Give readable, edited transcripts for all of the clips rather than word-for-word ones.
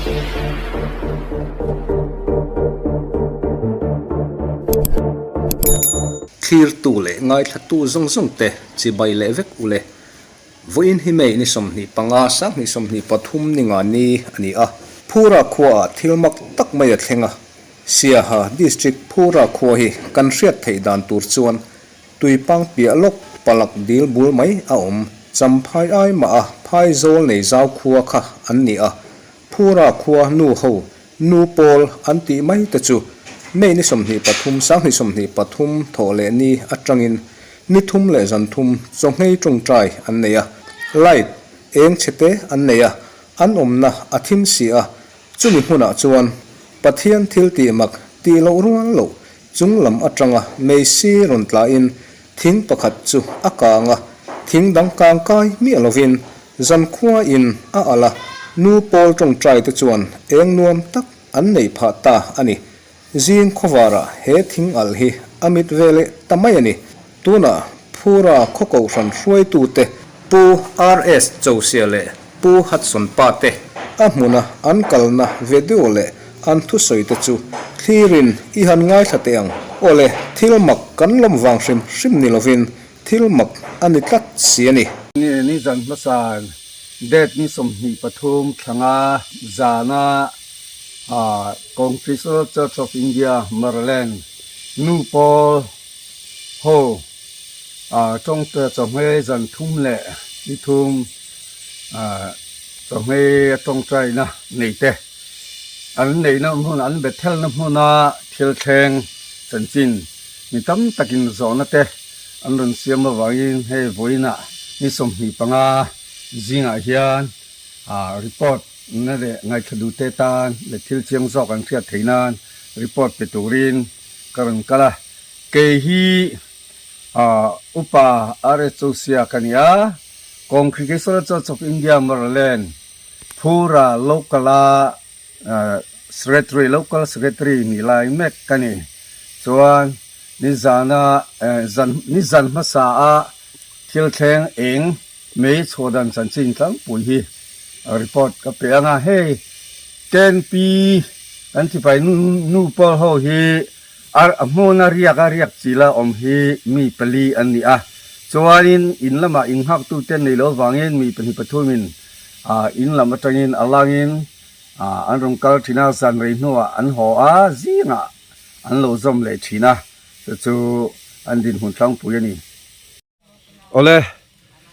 Thlirtu leh ngaithlatu zawng zawng te chibai leh vek ule. Vawiin hi May ni 25, 2023 ni nga ni a ni a. Phura khuaah thil mak tak mai a thleng a. Siaha District Phura khua hi kan hriat theih dan tur chuan Tuipang piah lawk palak dil bul mai a awm. Champhai ai mah a phai zawl nei zau khua kha an ni a. Phura khua nu ho, nu pawl an tih mai te chu May ni 23, 2023 thawh leh ni atangin ni thum leh zan thum chawnghei tawngtai an nei a. Light eng chhe te an nei a, an awmna a thim si a. Chumi hmunah chuan Pathian thil tih mak tih loh rual loh Chung lam atanga Meisi rawn tlahin thing pakhat chu a kang a, thing dang kang kai miah lovin zankhua in a alh a, nu pawl tawngtai te chuan eng nuam tak an nei phah ta a ni. Zing khawvarah he thing alh hi a mit ve leh ta mai a ni. Tunah Phura khaw kohhran hruaitute Pu RS Chosia leh Pu Hudson Pa te a hmuna an kalna video leh an thusawi te chu thlirin i han ngaithla teh ang. Awle, thil mak kan lawm vang hrim hrim ni lovin thil mak a ni tlat si a ni. Ni zan hmasa date ni 23 thlanga zana Congregational Church of India Maraland nu pawl ho tawngte chawhmeh zan thum leh ni thum chawhmeh a tawngtaina nei te an neihna hmun an Bethelna hmuna thil thleng chanchin mi tam takin zawhna te an rawn siam avangin hei vawiinah ni 25 zingah hian report na leh ngaithla duhte tan leh thil chiang zawk an hriat theih nan report pe turin ka rawn kal a. Kei hi Upa RS Chosia ka ni a, Congregational Church of India Maraland Phura Local-a Secretary, Local Secretary nih lai mek ka ni. Chuan nizana nizan hmasa a thil thleng eng mei chhuahdan chanchin tlangpui hi report ka pe ang a, hei KNP kan sipai nu pawl ho hi A hmuna riak a riak chi la awm hi mi pali an ni a, chuanin in lamah innghaktute nei lo vangin mi pahnih pathumin in lam atangin a langin an rawn kal thin a, zan rei hnuah an haw a, zingah an lo zawm leh thin a, chu chu an dinhmun tlangpui a ni. Awle,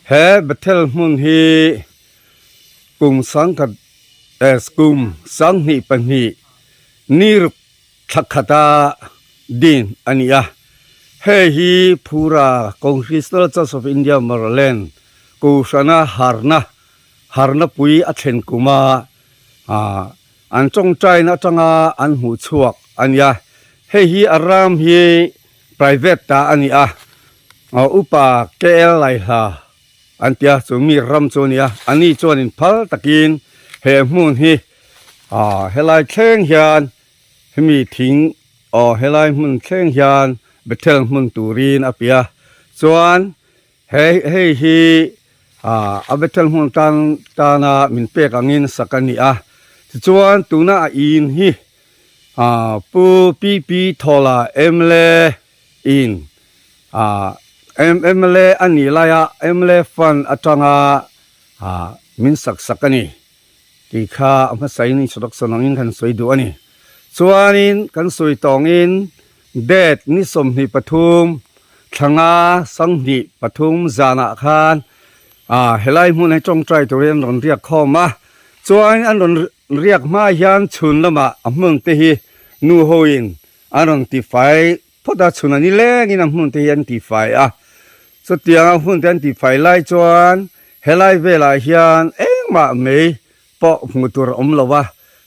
he Bethel hmun hi kum sangkhat kum 2002 ni ruk Thla khata din a ni a, hei hi Phura Congregational Church of India Maraland Kohhrana harna harna pui a thlen kuma an tawngtaina atanga an hmuh chhuak a ni a. Hei hi a ram hi private ta a ni a, Upa KL Laihla an ti a, chu mi ram chu a ni a, ani chuanin phal takin he hmun hi helai thleng hian Hemi thing aw helai hmun thleng hian Bethel hmun turin a pi a, chuan he hei hi ah a Bethel hmun tan tana min pek angin sak a ni a, tichuan tuna a in hi ah Pu PP Thawla mla in ah mla a nih laia mla fund atanga ah min sak sak a ni. Tih kha a hmasain introduction angin kan sawi duh a ni. Chuanin kan sawi tawngin date ni 23 thlanga 23 zanah khan ah helai hmun hi tawngtai turin an rawn riak khawm a. Chuan an rawn riak hma hian chhun lamah a hmun te hi nu hoin an rawn tifai phawt a, chhun a ni lengin a hmun te hi an tifai a. Chutiang a hmun te an tifai lai chuan Helai velah hian engmah mei pawh hmuh tur a awm lo a,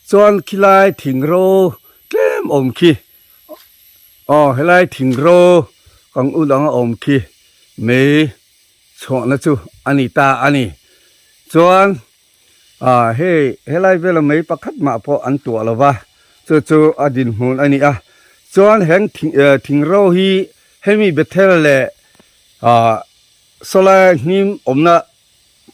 chuan khilai thingro tlem awm khi aw helai thingro kang ul anga awm khi mei chhuahna chu a ni ta a ni. Chuan ah hei helai vela mei pakhat mah pawh an tuah lo va, chu chu a dinhmun a ni a. Chuan heng thingro hi hemi Bethel leh ah Sawlai hnim awmna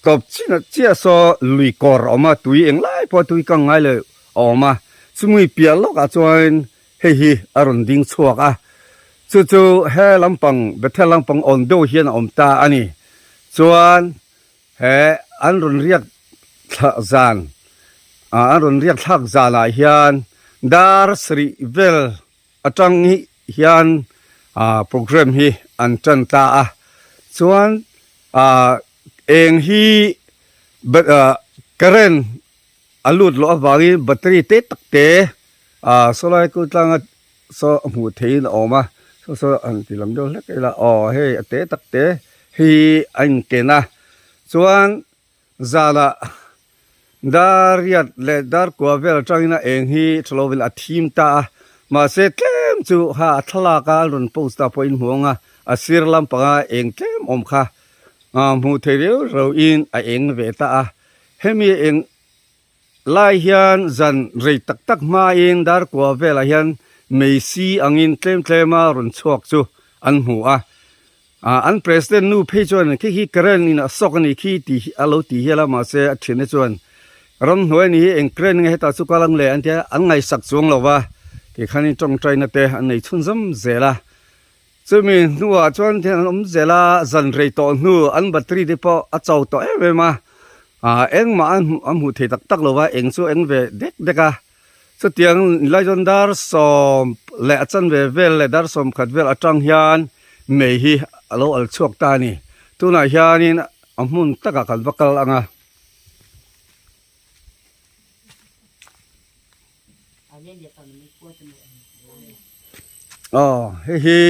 tawp chin chiah saw lui kawr a awm a, tui englai pawh tui kang ngai lo a awm a, chumi piah lawkah chuan hei hi a rawn ding chhuak a, chu chu he lampang Bethel lampang awn deuh hian a awm ta a ni. Chuan he an rawn riak thla zan ah an rawn riak thlak zanah hian dar sarih vel atang hian ah program hi an tan ta a, chuan ah eng hi current a lut loh avangin battery te tak te ah saw lai kul tlanga saw hmuh theihin a awm a saw saw han ti lam deuh hlek ila aw hei a te tak te hi a inken a chuan zanah dar riat leh dar kua vel atangin a eng hi tha lovin a thim ta a mahse tlem chu ha a thlalak a an rawn post ah pawhin hmu ang a a sir lampanga eng tlem awm kha ah hmuh theih reuh reuhin a eng ve ta a. Hemi eng lai hian zan rei tak tak hmain darkua velah hian meisi angin tlem tlema rawn chhuak chu an hmu a. Ah an president nu phei chuan khi khi current in a sawk a ni khi tih hi a lo ti hial a mahse a thiante chuan ramhnuai a ni hi eng current nge hetah chu kal ang le an tia an ngaihsak chuang lo va tikhanin tawngtaina te an nei chhunzawm zel a. Chumi hnuah chuan thian an awm zel a, zan rei tawh hnu an battery te pawh a cho tawh em em a, ah engmah a a hmuh thei tak tak lo va, eng chu eng ve dek dek a. Chutiang lai chuan dar sawm leh a chanve vel leh dar sawm khat vel atang hian mei hi a lo al chhuak ta a ni. Tunah hianin a hmun takah kan va kal ang a. Aw hei hi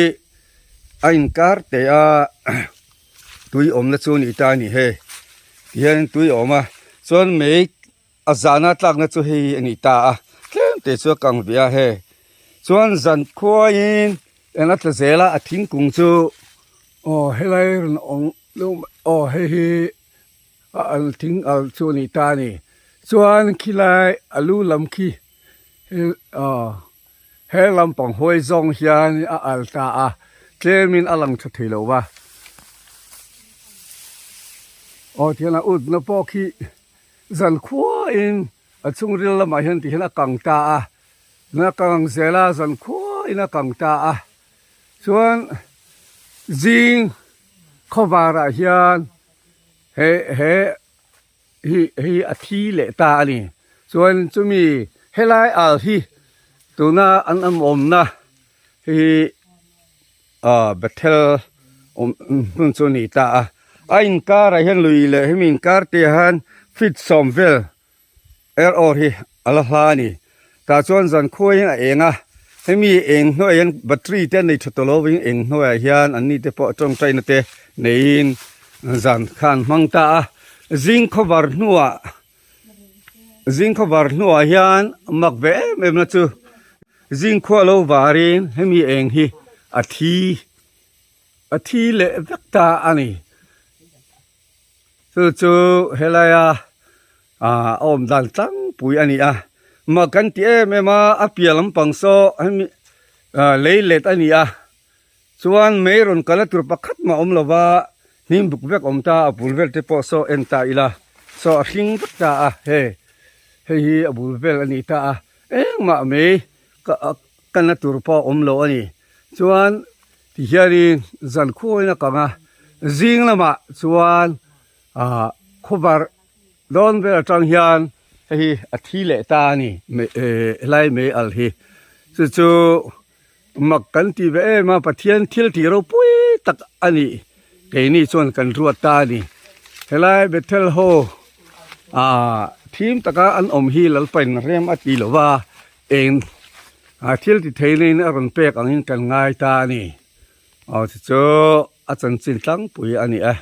a inkar teh a tui awmna chu a ni ta a ni hei tihian tui a awm a chuan mei a zahna tlakna chu hei a ni ta a tlem te chu a kang ve a hei chuan zan khuaiin eng a tla zel a a thingkung chu aw helai rawn awm aw hei hi. A al thing al chu a ni ta a ni. Chuan khilai a lu lam khi aw he lampang hawi zawng hian a al ta a, tlemin a lang tha thei lo va. Aw tihian a utna pawh khi zan khuain a chhungril lamah hian tihian a kang ta a, a kang zel a zan khuain a kang ta a. Chuan zing khawvarah hian. He he hi hi a thi leh ta a ni. Chuan chumi helai al hi tuna an awm awmna hi ah Bethel awm hmun chu a ni ta a. A inkarah hian lui leh hemi inkar te hian feet sawm vel Er awr hi a la hla a ni. Tah chuan zan khuaiin a eng a, hemi eng hnuaiah hian battery te an nei tha tawh lo vin eng hnuaiah hian an ni te pawh tawngtaina te neiin zan kha an hmang ta a. Zing khawvar hnuah zing khawvar hnuah hian mak ve em em na chu zing khua lo varin hemi eng hi a thi a thi leh vek ta a ni. Chu chu helaia ah a awm dan tlangpui a ni a mah kan ti em em a a piah lampang saw hemi ah lei let a ni a chuan mei rawn kal a tur pakhat mah a awm lo va hnim buk vek a awm ta a bul vel te pawh saw en ta ila saw a hring vek ta a hei hei hi a bul vel a ni ta a engmah mei ka kalna tur pawh a awm lo a ni chuan. Ti hianin zan khuain a kang a, zing lamah chuan ah khawvar dawn vel atang hian hei hi a thi leh ta a ni helai mei al hi chu chu mak kan ti ve em a Pathian thil tih ropui tak a nih keini chuan kan ruat ta a ni helai Bethel ho ah thim taka an awm hi Lalpain rem a ti lova. Eng a thil ti thei neiin a rawn pek angin kan ngai ta a ni. Aw chu chu a chanchin tlangpui a ni e.